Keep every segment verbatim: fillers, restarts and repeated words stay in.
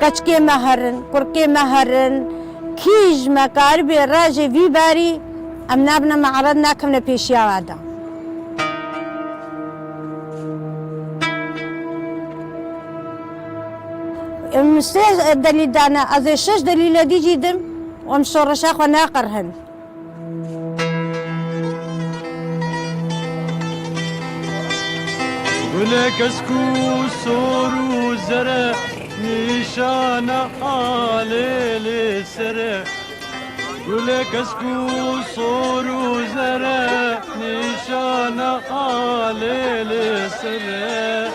Keçikê me herin, kurikê me herin, kî ji me karibê rajê vî barî, em nabine me'red, nakevine pêşiya we de. Em sê delîl dane, ez ê şeş delîle dî jî dim, em şoreşa xwe naqirhin. Gulê kesk û sor û zere, nîşana alê lê sere. Gulê kesk û sor û zere, nîşana alê lê sere.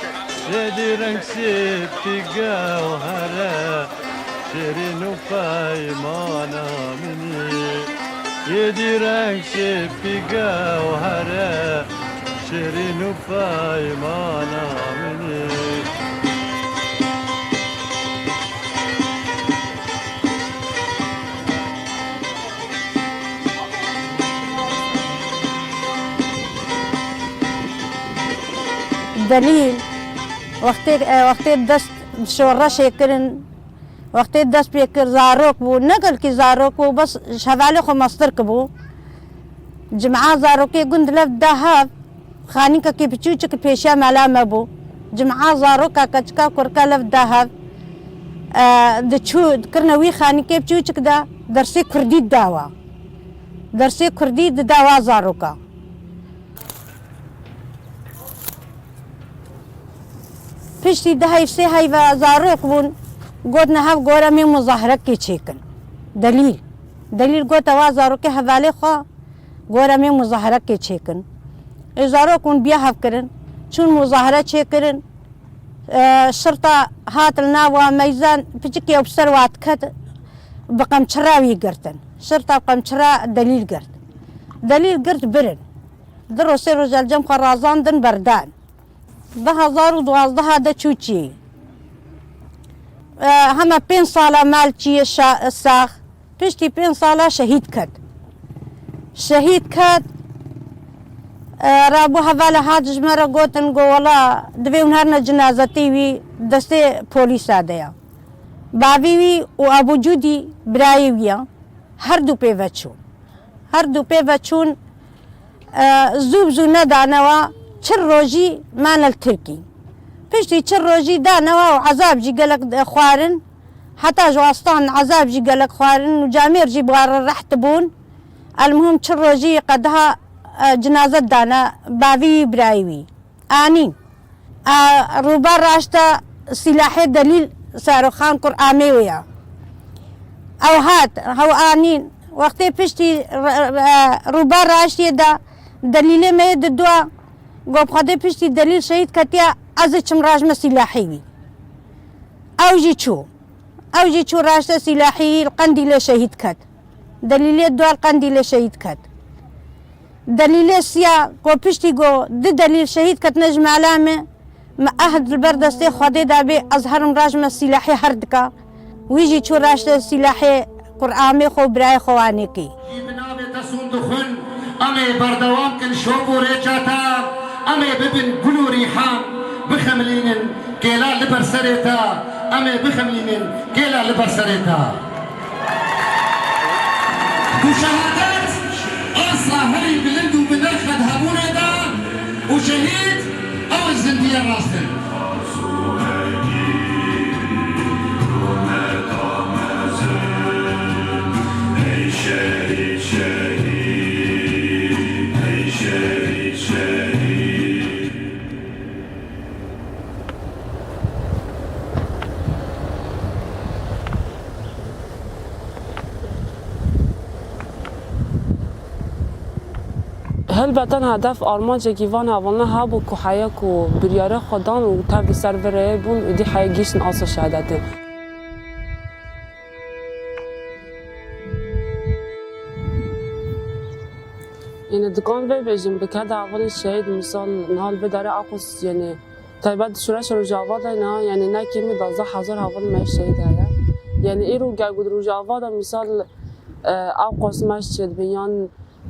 Şêdî reng sêpî gewhere. Şêrîn û peymana min î, yê dî reng sêpî gewhere, şêrîn û peymana min î. Delîl, wextê, e, wextê dest bi şoreşê kirin, wextê dest pê kir, zarok bû, ne gelkî zarok bû, bes ji hevalê xwe mestir kibû. Cima zarokê gund lev da hev, xanîkekî biçûçik pêşiya mela me bû. Cima zaroka keçika kurka lev da hev, e, diçû, dikirine wî xanîkê biçûçik de dersê kurdî didawa. Dersê kurdî didawa zaroka. Piştî du heyv sê heyva zarok bûn, gotine hev gore mê muzahirekê çêkin. Delîl. Delîl gote wa zarokê hevalê xwe, gore mê muzahirekê çêkin. Ê zarok hûn biya hev kirin, çûn muzahire çêkirin. E, şirta hat li nav wa meyzan, piçikê bi ser wa diket, bi qemçira wî girtin. Şirta qemçira Delîl girt. Delîl girt birin. Du roj sê roj el cem xwe razandin berdan. Du hezar û duwazdeh de çû çî. E, hema pênc sala mal çî şa-, sax. Piştî pênc sala şehîd ket. Şehîd ket, e, rabû hevalê hat ji me re gotin, got, wela, divê hûn herine cinazetê wî, destê polîsa de ya. Bavê wî û Ebû Cûdî birayê wî ya. Her du pê ve çûn. Her du pê ve çûn, e, zû bi zû nedane wa, çil rojî mane li Tirkî. Piştî çil rojî dane wa û ezab jî gelek xwarin, heta ji wastan ezab jî gelek xwarin û camêr jî bi wa re reht bûn. Elmuhim çil rojî qediha, e, cinazet dane bavî wî birayê wî. Anîn. A, rûba raşta silahê Delîl Saroxan Kur'amê wê ya. Ew hat, hew anîn. Wextê piştî r-, r-, rûba raştiyê de Delîlê me yê didua, got, bi Xwedê piştî Delîl şehîd ketiya, ez ê çim rajme silahê wî. Ew jî çû. Ew jî çû raşte silahê wî, li Qendîlê şehîd ket. Delîlê dua li Qendîlê şehîd ket. Delîlê siya ku piştî ku du delîl şehîd ketine ji mala me, me ehd li ber destê Xwedê dabê, ez herim rajme sîlahê her dika. Wî jî çû raşte sîlahê Qur'amê xwe û birayê xwe wanê kî. Bi navê te sûnd dixwin, em ê berdewam kin şop û rêça te, em ê bibin gul û rîhan, bixemilînin. Kêla li ber serê te, em ê bixemlînin, kêla li ber serê te. Ku şehadet asla herî bilind û bi nirx e di hebûnê de û şehîd ew e zindiyê rast in. Ey şehîd, şehîd, ey şehîd, şehîd. Helbet hedef armancekî van hevalna hebû ku heye ku biryara xwe dan û tev li ser vê rêyê bûn, êdî heye gihîştin asta şehadetê. Yanî dikan vê bêjin, bi keda hevalên şehîd, misal niha li vê derê Aqûs, yanî taybet şoreşa Rojava de ne, yanî ne kêmî duwazdeh hezar hevalên me şehîd heye. Yanî îro ger ku di Rojava de misal, e, Aqûs me ji çê dibin yan,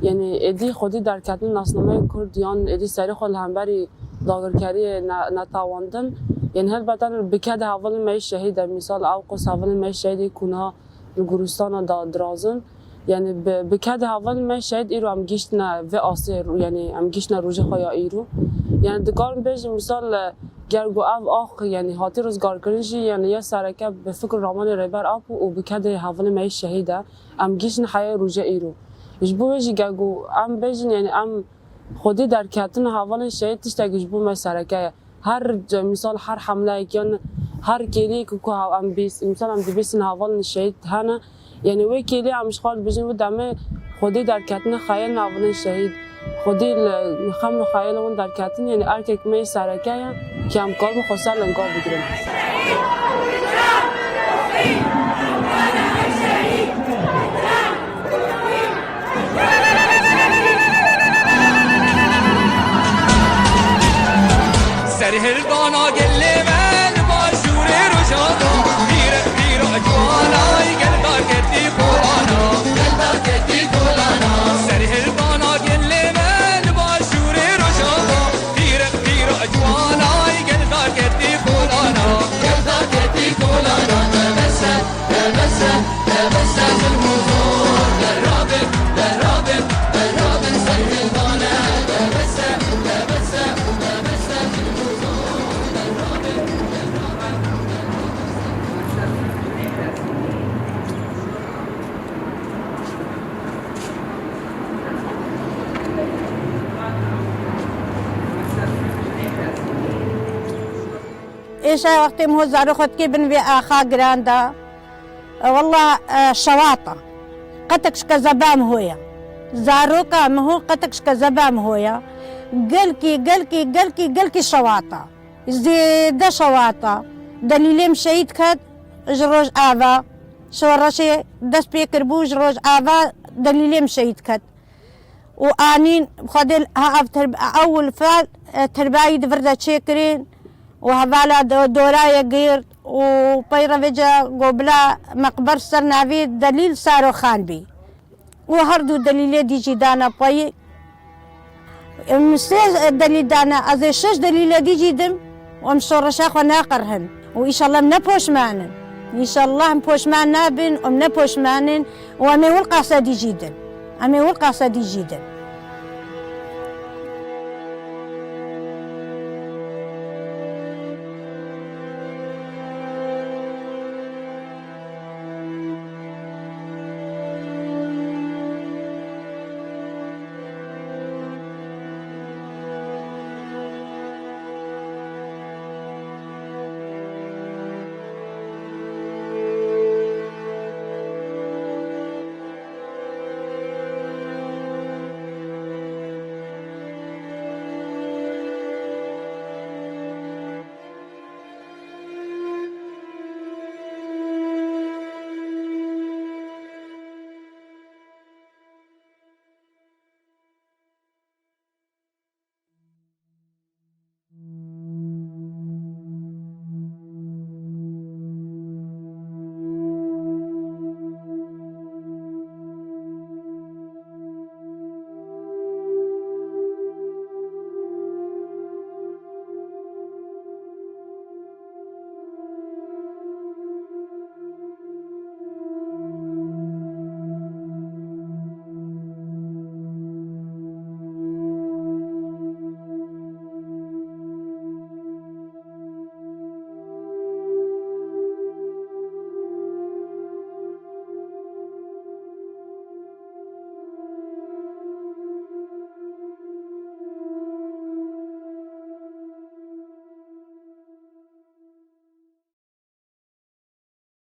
yanî êdî xwedî derketin nasnameyê Kurd yan êdî serê xwe li hemberî dagirkeriyê ne-, netewandin. Yanî helbet em bi kedê hevalên me yê şehîd e, mîsal ew qas hevalên me yê şehîd ê ku niha li guristana da dirazin. Yanî bi, bi kedê hevalên me yê şehîd îro em gihîştine vê astê, yanî em gihîştine rojê xwe ya îro. Yanî dikarim bêjim mîsal, e, ger ku ev ax, yanî hatî rizgarkirin jî, yanî ya sereke bi fikr ramanê Rêber Apo û bi kedê hevalên me yê şehîd e, em gihîştine heya rojê îro. Ji bo wê jî ger ku em bêjin, yanî em xwedî derketina hevalên şehîd tiştekî ji bo me sereke ye. Her ce-, mîsal her hemleyek yan her kêliyek ku ha-, em bîs-, mîsal em dibîsin hevalên şehîd hene. Yanî wê kêliyê em ji xwe dibêjin wê demê xwedî derketine xeyalên hevalên şehîd. Xwedî li xem û xeyalên wan derketin, yanî erkek me yê sereke ye ki em karibin xwe ser linga bigirin. Serhildana gelê me li başûrê Rojava, pîrek pîra ciwanay gel derketî kolana, gel derketî kolana. Serhildana gelê me li başûrê Rojava, pîrek pîra ciwanay gel derketî kolana, gel derketî kolana. Tebessem, tebessem, tebessem, derabin, derabin, derabin, serhildane. Tebessem, tebessem, tebessem, derabin, derabin. Êşa wextê min ho zarok xwe dikê bin vê axa giran de. E, wallah, e, şewata. Qetek ji kezeba min ho ye. Zaroka min ho qetek ji kezeba min ho ye. Gelkî, gelkî, gelkî, gelkî şewata. Zêde şewata. Delîlê min şehîd ket ji Rojava. Şoreşê dest pê kiribû ji Rojava delîlê min şehîd ket. Û anîn Xwedê ha ev tirb-, ew fal, e, tirbayî di vir de çêkirin û hevala do-, dorayê girt û peyre vêca gobila meqber ser navê Delîl Saroxan bî. Û her du delîlê dî jî dana payî. Em sê delîl dane, ez ê şeş delîle dî jî dim û em şoreşa xwe naqerhin û îşallah em ne poşman in. Îşallah em poşman nabin û em ne poşman in û em ê wilqasa dî jî din. Em ê wilqasa dî jî din.